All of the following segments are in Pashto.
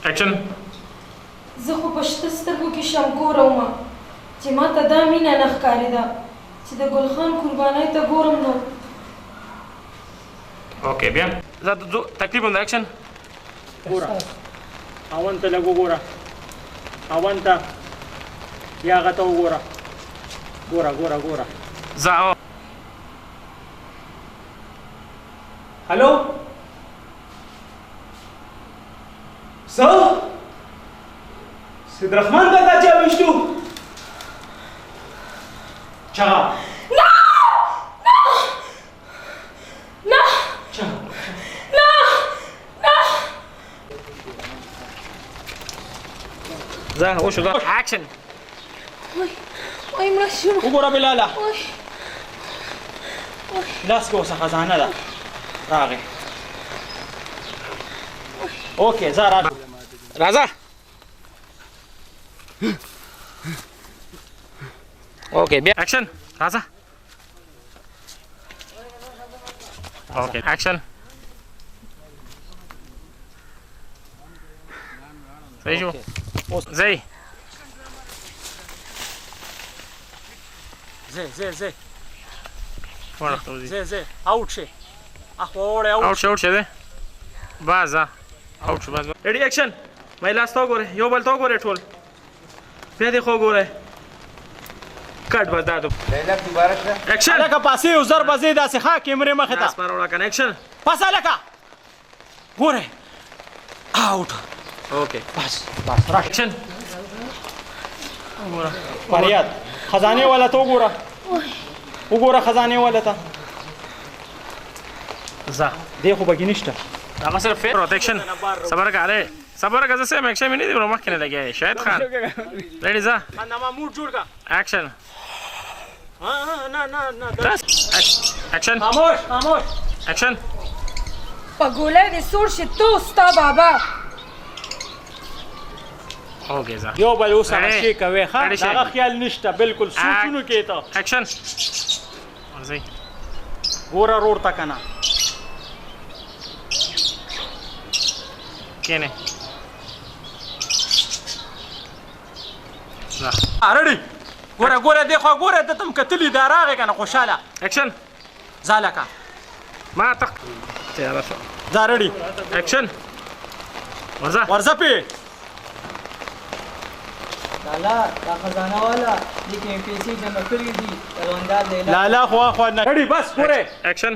اکشن. زه خو په شته سترګو کې شمکوره ومه چې ما ته دا مینه نه ښکارېده چې د ګل خان قربانۍ ته ګورم نو. okay بیا زه تکلیف هم ده. اکشن. ګوره خاوند ته لږ وګوره، خاوند ته بیا هغه ته وګوره، ګوره ګوره ګوره. زه هلو څه سید رحمان کاکا چا ویشتو؟ چا؟ نه نه نه چا؟ نه نه. زه وشو ده. اکشن. وای وای مړه شوم. وګوره بلاله. وای. لاس کې اوسه خزانه ده راغی. okay ځه راشه. راځه. okay بیا اکشن. راځه. okay action. صحیح شو. ځئ. ځه ځه ځه. ورته وځي. ځه ځه out شې، اخوا وړی out. out شو، out شو دی. بس ځه out شو بس. ready action. مې لاس ته وګوره، یو بل ته وګوره، ټول بیا دې خو وګوره. کټ بس دا dialogue دوباره شه. اکشن. هلکه پاسې یو زر بزې داسې ښه کیمرې مخې لاس ته. پر وړه کنه. اکشن. پس هلکه ګوره out. okay بس بس راشه. اکشن. وګوره. فریاد خزانې والا ته وګوره، وګوره خزانې والا ته. ځه. دی خو پکې نشته. هغه صرف فیر وروته. اکشن. صبر وکړه، ارې صبر وکړه، زه سم اکشن مې نه دی ورو مخکې نه لګیا یې. شاهد خان ready ځه. ما mood جوړ کا. اکشن. نه نه نه. اکشن. خاموش خاموش. اکشن. په ګولۍ دې سوړ شي ته او ستا بابا. okay ځه. یو بل اوس هغه ready. شی کوي ښه. ready شئ. دغه خیال نشته بالکل سوچونو کې ته. اکشن. ورځئ. ګوره رور ته کنه. کښېنئ. ځه. ready. ګوره ګوره دی خو ګوره ته تم کتلی دا راغی کنه خوشاله. اکشن. ځه لکه. ما تق تیاره شو. ځه ready. اکشن. ورځه. ورځه پې. لالا دا خزانه والا دې کې مې پیسې جمع کړې دي کروندار دی. لالا خو خو نه ready بس ګوره. اکشن.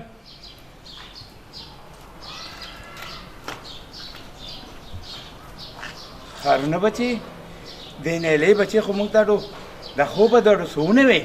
خارونه بچي د نیلې بچي خو موږ ته د خوبه د سونه وي.